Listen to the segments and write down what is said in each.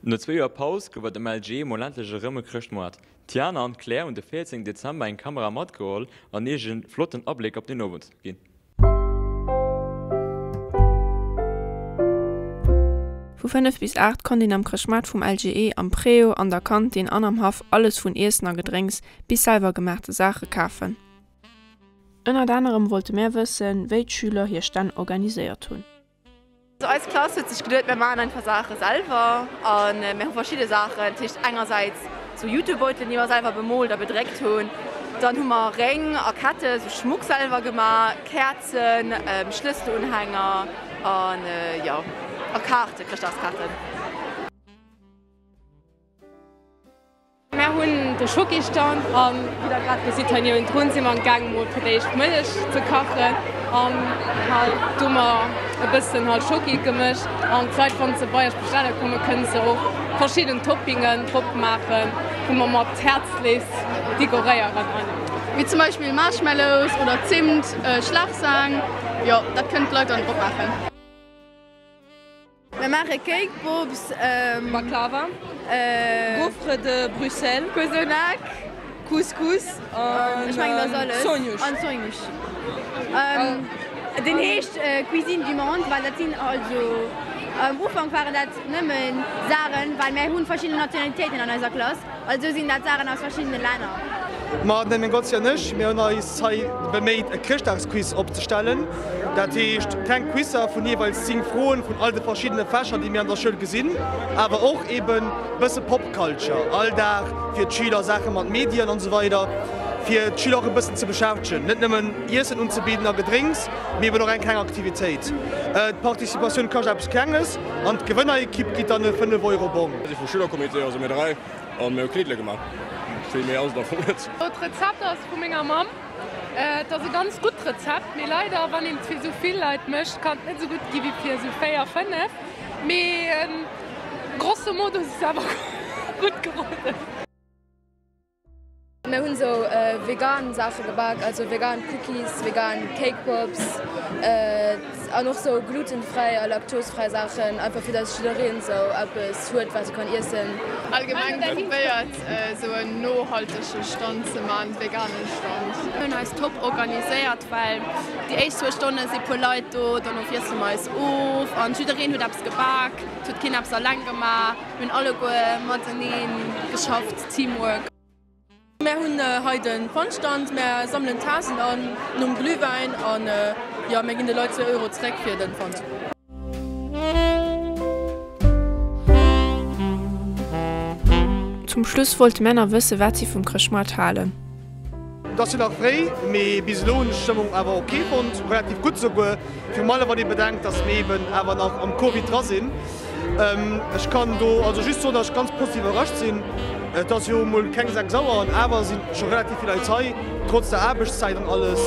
No zwee Joer Paus gouf et am LG mol endlech erëm e Chrëschtmoart. D'Tiana an d'Claire hunn de 14 Dezember eng Kamera matgeholl an iech e flotten Abléck op den Owend ginn. Vu 5 bis 8 konnt een am Chrëschtmaart vum LGE am Préau, an der Kantin an am Haff alles vun Iessen a Gedrénks bis selwer gemaachte Saache kafen. Ënnert anerem wollte mär wëssen, wéi d'Schüler hir Stänn organiséiert hunn. Also eis Klass huet sech geduet, mir maachen einfach Saache selwer a mir hu verschidde Saachen, dat heescht engersäits sou Jutebeutelen, déi mer selwer bemoolt a bedréckt hunn, dann hu mer Réng a Kette, sou Schmuck selwer gemaach, Käerzen, Schlësselunhänger an jo a Kaarten, Chrëschtdagskaarten. Mär hunn de Schokistand an wéi der grad gesitt hei niewendrun si mer am gaang mol fir d'éischt Mëllech ze kachen an halt do mer e bëssen halt Schoki gemëscht an d'Leit wann se bei eis bestelle komme kënne se och verschidden Toppingen drop maachen wou mer mat Häerzlees dekoréieren an. Wéi zum Beispill Marshmallows oder Zimt, Schlafsaang, jo dat kënnen d'Leit dann drop maachen. Mir maache Cake Pops, Baklava, Gaufre de Bruxelles, Cozonac, Couscous an ech mengen dat ass alles. Sonjusch. An Sonjusch. Deen heescht Cuisine du monde, well dat sinn also am Ufank waren dat nëmmen Saachen, well mär hunn verschidden Nationalitéiten an eiser Klass. Also sinn dat Saachen aus verschiddene Länner. Ma den Damien Gozzi an ech, mir hunn eis hei beméit e Chrëschtdagsquiz opzestellen. Dat heescht kleng Quizzer vun jeeweils 10 Froen vun all de verschiddene Fächer déi mir an der Schoul gesinn, awer och eben bësse Pop Culture, Alldag fir d'Schüler, Saache mat Medien an esou weider fir d'Schüler och e bëssen ze beschäftegen, net nëmmen Iessen unzebidden a Gedrénks, mee eben och eng kleng Aktivitéit. D'Participatioun kascht eppes Klenges an d'Gewënnerekipp kritt dann e 5 Euro Bong. Mir si vum Schülercomité, also mir 3, an mir hu Kniddele gemaach. Vill méi ass et am Fong net. D'Rezept ass vu menger Mamm. Et ass e ganz gutt Rezept, mee leider wann een et fir esou vill Leit mécht, kann et net esou gutt gi wéi fir esou 4, 5. Mee grosso modo si se awer gutt geroden. Mir hunn sou vegan Saache gebak, also vegan Cookies, vegan Cake Pops an och sou glutenfräi a laktosfräi Saachen, einfach fir dass jiddereen sou eppes huet wat e kann iessen. Allgemeng probéiert sou en nohaltege Stand ze man, vegane Stand. Mir hunn eis top organiséiert, well déi éischt zwou Stonne si puer Leit do, dono wiessele mer eis of an jiddereen huet eppes gebak, et huet keen eppes alleng gemaach. Mir hunn alleguer matenee geschafft, Teamwork. Mär hunn hei de Pfandstand, mär sammelen d'Tasen an nom Glühwäin an jo mär ginn de Leit zwee Euro zréck fir den Pfand. Zum Schluss wollte Männer wësse wat si vum Chrëschtmoart halen. Et ass jo nach fréi, mee bis elo hunn ech d'Stëmmung awer ok fonnt, relativ gutt souguer, virun allem wann ee bedenkt, dass mir eben awer nach am Covid dra sinn. Ech kann do also just soen, dass ech ganz positiv iwwerrascht sinn. Et ass jo emol keng 6 Auer an awer si scho relativ vill Leit hei, trotz der Aarbechtszäit an alles.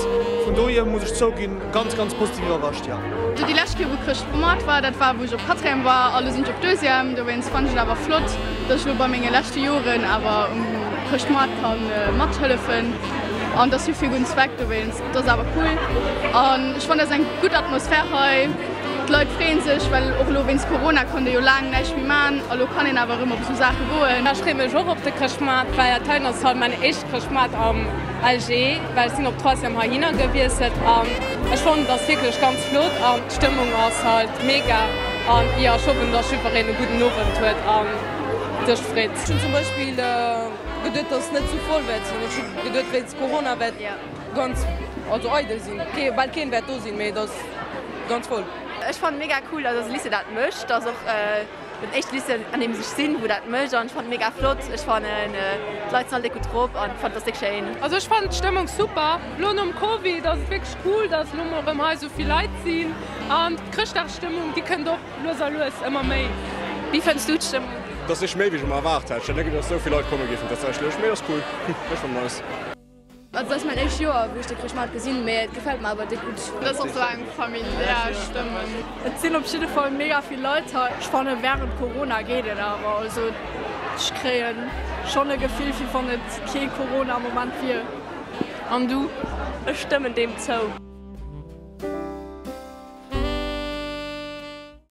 Vun dohier muss ech zouginn, ganz, ganz positiv iwwerrascht, jo. Déi lescht Kéier wou Chrëschtmoart war, dat war wou ech op Quatrième war a lo sinn ech op Deuxième. Dowéinst fannen ech et awer flott, dass ech lo bei menge leschte Joren awer um Chrëschtmoart kann mathëllefen an dass jo fir gudden Zweck, dowéinst dat ass awer cool an ech fannen dat ass eng gutt Atmosphär hei. D'Leit freeën sech, well och elo wéinst Corona konnt ee jo laang näischt méi man a lo kann een awer erëm op esou Saache goen. Ech freeë mech och op de Chrëschtmoart, well dat heiten ass halt mäin éischt Chrëschtmoart am LG, well ech sinn op Troisième heihinner gewiesselt an ech fannen et ass wierklech ganz flott an d'Stëmmung ass halt mega an jo ech hoffen dass jiddwereen e gudden Owend huet an sech freet. Ech hunn zum Beispill geduet, dass et net sou voll wäert sinn. Ech hu geduet, wéinst Corona wäert ganz, also eidel sinn, bal keen wäert do sinn, mee et ass ganz voll. Ech fannen mega cool dass eise Lycée dat mécht, dass och den éischte Lycée an deem ech sinn wou dat mécht an ech fannen mega flott, ech fannen d'Leit sinn all déck gutt drop an fannen dass déck schéin. Also ech fannen d'Stëmmung super, lo nom Covid ass et wierklech cool dass lo mol rëm hei sou vill Leit sinn an d'Chrëschtdagsstëmmung déi kënnt och lues a lues ëmmer méi. Wéi fënns du d'Stëmmung? Et ass nicht méi wéi ech mer erwaart hätt. Ech hätt net geduet dass esou vill Leit komme géifen tatsächlech, mee et ass cool, ech fannen nice. Et ass mäin éischt Joer wou ech de Chrëschtmaart gesinn, mee et gefält mer awer déck gutt. Et ass och sou eng familiär Stëmmung. Et sinn op jidde Fall mega vill Leit hei. Ech fanne während Corona geet et awer, also ech kréien schonn e Gefill wéi wann et kee Corona am Moment wier. An du? Ech stëmmen deem zou.